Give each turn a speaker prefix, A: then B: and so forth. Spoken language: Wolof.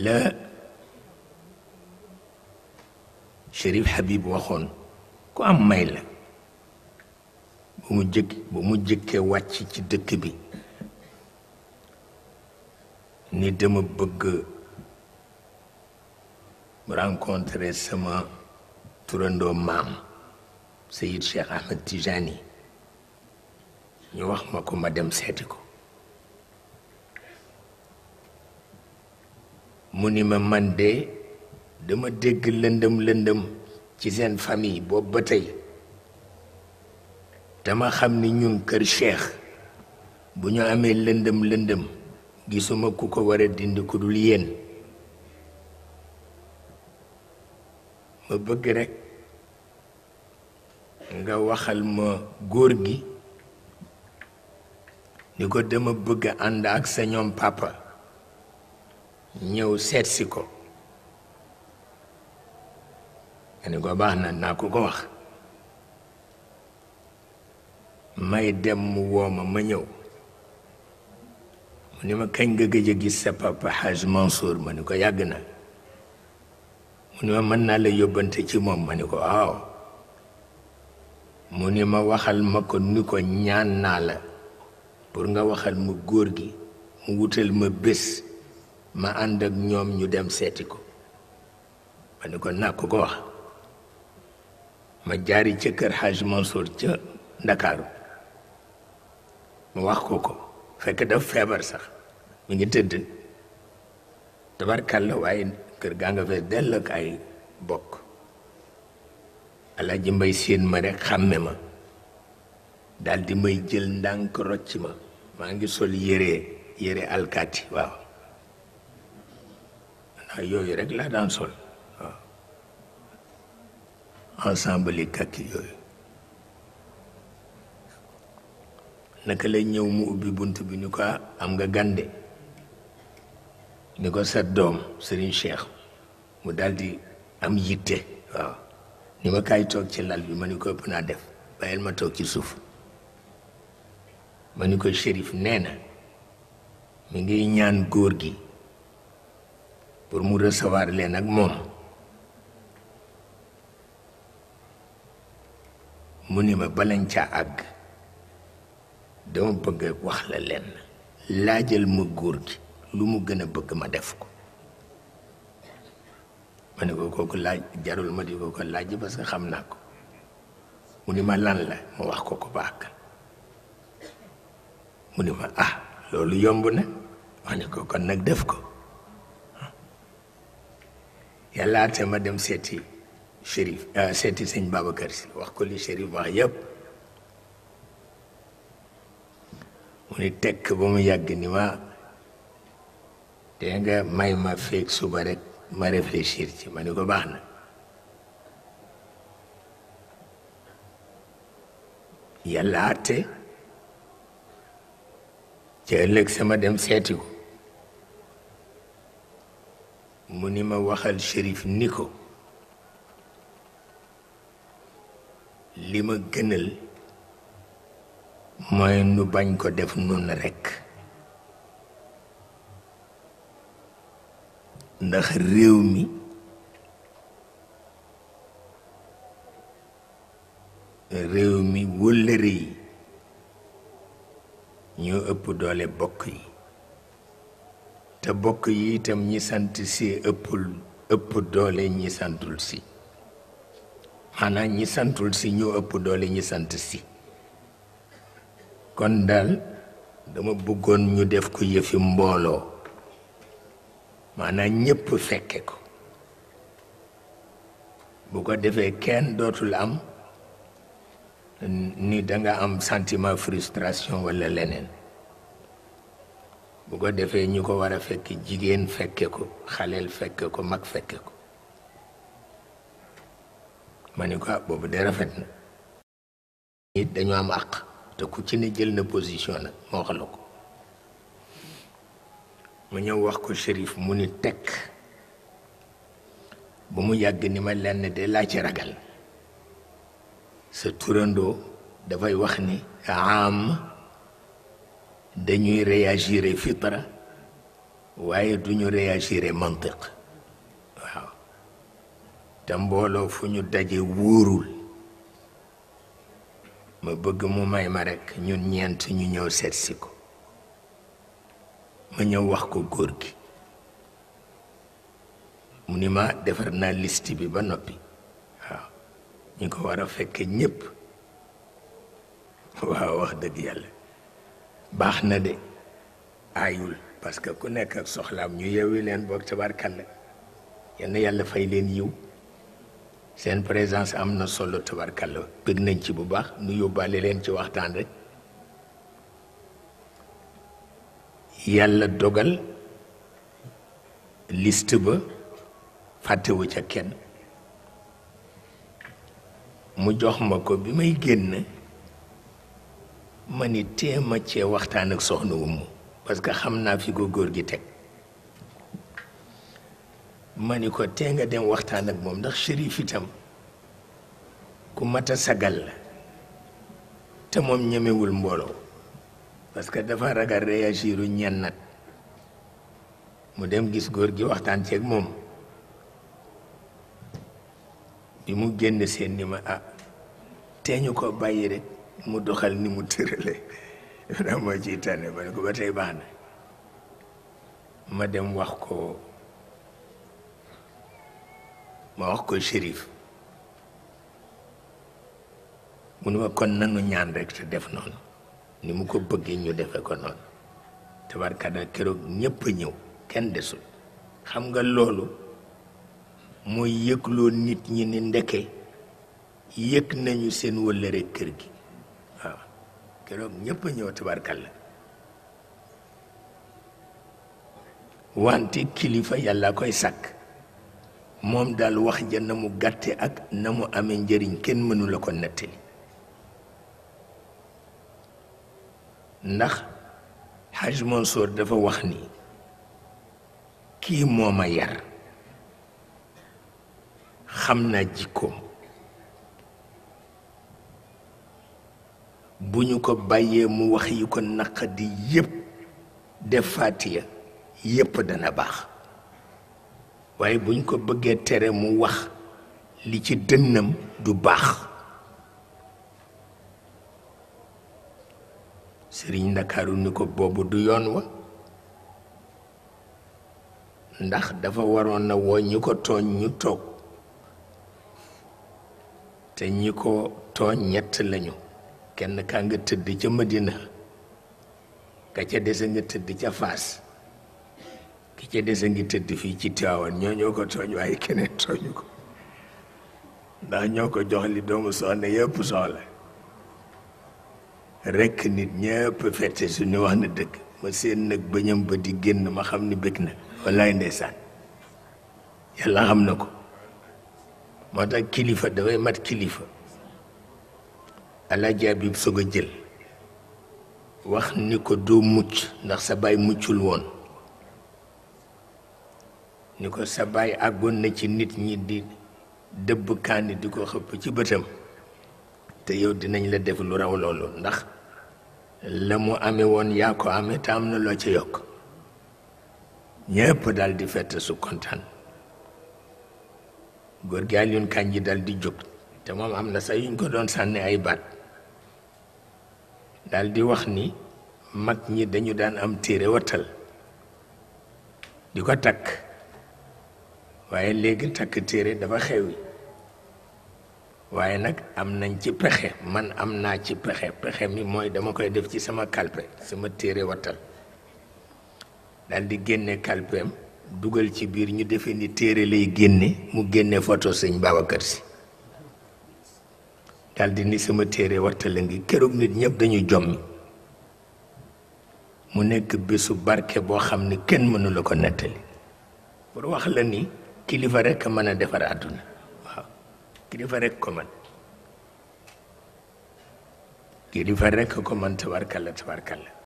A: la Chérif Habib waxoon ku am may la bu mu jëkkee wàcc ci dëkk bi ni dama bëgg rencontrer sama turandoo maam Seyid Cheikh Ahmed Tijani ñu wax ma ko ma dem seeti ko mu ni ma man de dama dégg lëndëm ci seen famille boobu ba tey dama xam ni ñun kër Cheikh bu ñu amee lëndëm gisuma ku ko war a dindi ku dul yéen ma bëgg rekk nga waxal ma góor gi ni ko dama bëgg ànd ak sa ñoom papa ñëw seetsi ko ni ko baax na naa ko wax may dem mu wooma ma ñëw mu ni ma kañ nga gëj a gis sa papa Haj Mansour ma ni ko yàgg na mu ni ma mën naa la yóbbante ci moom ma ni ko waaw mu ni ma waxal ma ko ni ko ñaan naa la pour nga waxal ma góor gi mu wutal ma bés ma ànd ak ñoom ñu dem seeti ko ma ni ko naa ko wax ma jaari ca kër Haj Mansour ca Ndakaaru mu wax ko fekk daf feebar sax mi ngi tëdd tabarkalla waaye kër gaa nga fees dell ak ay bokk Alaaji Mbay séen ma rek xàmme ma daldi may jël ndànk rocc ma maa ngi sol yére alkaati waaw ndax yooyu rek laa daan sol waaw ensemble yi kakki yooyu naka la ñëw mu ubbi bunt bi ni ko am nga gande ni ko sa doom Serigne Cheikh mu daldi am yitte waaw ni ma kaay toog ci lal bi ma ni ko ëpp naa def bàyyil ma toog ci suuf ma ni ko Chérif nee na mi ngi ñaan góor gi pour mu recevoir leen ak moom mu ni ma balañ ca àgg dama bëgg wax la leen laajal ma góor gi lu mu gën a bëgg ma def ko ma ne ko kooku laaj jarul ma di ko laaj parce que xam naa ko mu ni ma lan la ma wax ko baax mu ni ma loolu yomb na ma ne ko kon nag def ko yàllaate ma dem seeti Chérif seeti sëñ Babacar Si wax ko li Chérif wax yépp mu ni tekk ba mu yàgg ni ma te nga may ma feeg suba rek ma réfléchir ci ma ni ko baax na yàlla àtte ci ëllëg sama dem seeti ko mu ni ma waxal Chérif ni ko li ma gënal mooy nu bañ ko def nun rekk ndax réew mi wëllëre yi ñoo ëpp doole bokk yi te bokk yi itam ñi sant si ëpp doole ñi santul si maanaam ñi santul si ñoo ëpp doole ñi sant si kon daal dama bëggoon ñu def ko yëfi mbooloo maanaam ñépp fekke ko bu ko defee kenn dootul am ni danga am sentiment frustration walla leneen bu ko defee ñu ko war a fekk jigéen fekke ko xaleel fekke ko mag fekke ko ma ni ko boobu de rafet na it dañu am àq te ku ci ne jël na position nag moo wax la ko mu ñëw wax ko Chérif mu ni tekk ba mu yàgg ni ma lenn de laa ci ragal sa turandoo dafay wax ni am dañuy réagir fitra waaye duñu réagir mantiq waaw te mbooloo fu ñu daje wóorul ma bëgg mu may ma rekk ñun ñeent ñu ñëw seetsi ko ma ñëw wax ko góor gi mu ni ma defar naa liste bi ba noppi waaw ñi ko war a fekke ñépp waaw wax dëgg yàlla baax na de aayul parce que ku nekk ak soxlaam ñu yewi leen boog tabarkalla yenn yàlla fay leen yiw seen présence am na solo tabarkalla bëgg nañ ci bu baax nu yóbbaale leen ci waxtaan rek yàlla dogal liste ba fàttewu ca kenn mu jox ma ko bi may génn ma ni téema cee waxtaan ak soxna Umu parce que xam naa fi ko góor gi teg ma ni ko tee nga dem waxtaan ak moom ndax shérif itam ku mat a sagal la te moom ñemewul mbooloo parce que dafa ragal réagiru ñennat mu dem gis góor gi waxtaan ceeg moom bi mu génn seen ni ma tee ñu ko bàyyi rek mu doxal ni mu tërale daa moo ciy tànne ma ne ko ba tey baax na ma dem wax ko shérif mu ne ma kon nanu ñaan rek te def noonu ni mu ko bëggee ñu defe ko noonu tabarkalla keroog ñépp a ñëw kenn desul xam nga loolu mooy yëgloo nit ñi ni ndeke yëg nañu seen wëllëre kër gi waaw keroog ñépp a ñëw tabarkalla wante kilifa yàlla koy sàkk moom daal wax ja na mu gàtte ak na mu amee njëriñ kenn mënu la ko nettali ndax Haj Mansour dafa wax ni kii moo ma yar xam naa jikkoom bu ñu ko bàyyee mu wax yi ko naqadi yépp def faatiya yépp dana baax waaye buñ ko bëggee tere mu wax li ci dënnam du baax sëriñ Ndakaaru ni ko boobu du yoon wa ndax dafa waroon na woo ñi ko tooñ ñu toog te ñi ko tooñ ñett lañu kenn kaa nga tëdd ca Madina ka ca dese nga tëdd ca Faas ki ca dese ngi tëdd fii ci Tiwaawan ñoo ko tooñ waaye keneen tooñu ko ndax ñoo ko jox li doomu soxna yëpp soxla rekk nit ñëpp fette suñu wax na dëgg ma seen nag bëñam ba di génn ma xam ni bëgg na wallaay ndeysaan yàlla xam na ko moo tax kilifa dafay mat kilifa Alaaji Abib soog a jël wax ni ko doo mucc ndax sa baay muccul woon ni ko sa baay àggoon na ci nit ñi di dëbb kaani di ko xëpp ci bëtam te yow dinañ la def lu raw loolu ndax la mu amee woon yaa ko amee te am na loo ca yokk ñépp dal di fett su kontaan góor gi Alioune Kandji dal di jóg te moom am na sax yuñ ko doon sànni ay baat dal di wax ni mag ñi dañu daan am téere wattal di ko takk waaye léegi takk téere dafa xewi waaye nag am nañ ci pexe man am naa ci pexe mi mooy dama koy def ci sama kalpe sama téere wattal dal di génne kalpeem dugal ci biir ñu defee ni téere lay génne mu génne photo sëñ Babacar Si dal di ni sama téere wattal a ngi keroog nit ñëpp dañuy jommi mu nekk bésu barke boo xam ni kenn mënu la ko nettali pour wax la ni kilifa rekk mën a defar àdduna waaw kilifa rekk ko man kilifa rekk ko man tabarkalla